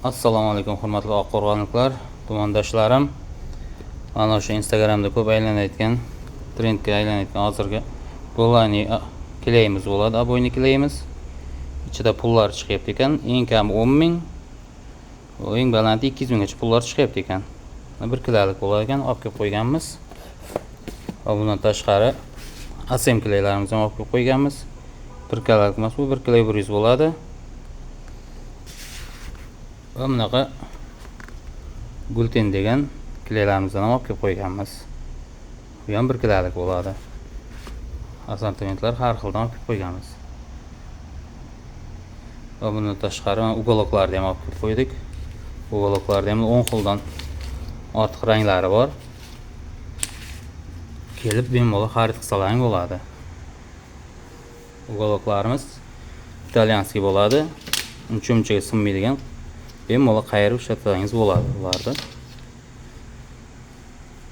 Assalomu alaykum, hurmatli oqqo'rg'onliklar, tumandoshlarim. Mana o'sha Instagramda ko'p aylanayotgan, trendga aylanayotgan hozirgi Golani kleyimiz bo'ladi, обойный kleyimiz. Ichida pullar chiqyapti ekan. Eng kami 10 ming, eng balandi 200 minggacha pullar chiqyapti ekan. Bir kilalik bo'lar ekan, olib kelib qo'yganmiz. Va bundan tashqari ASM kleylarimizni ham olib kelib qo'yganmiz. Bir kilalik emas, bu 1 kilo 100 bo'ladi. Va bunaqa Gulten degan kleylarimizni ham olib kelib qo'yganmiz. Bu ham 1 kilalik bo'ladi. Assortimentlar har xildan olib kelib qo'yganmiz. Va bundan tashqari уголок larni ham olib kelib qo'ydik. Уголок larda ham 10 xildan ortiq ranglari bor. Kelib bemalol xarid qilsalaring bo'ladi. Уголок larimiz итальянский bo'ladi. Uncha munchaga sinmaydigan, bemalol qayirib ishlatsangiz bo'ladi ularni.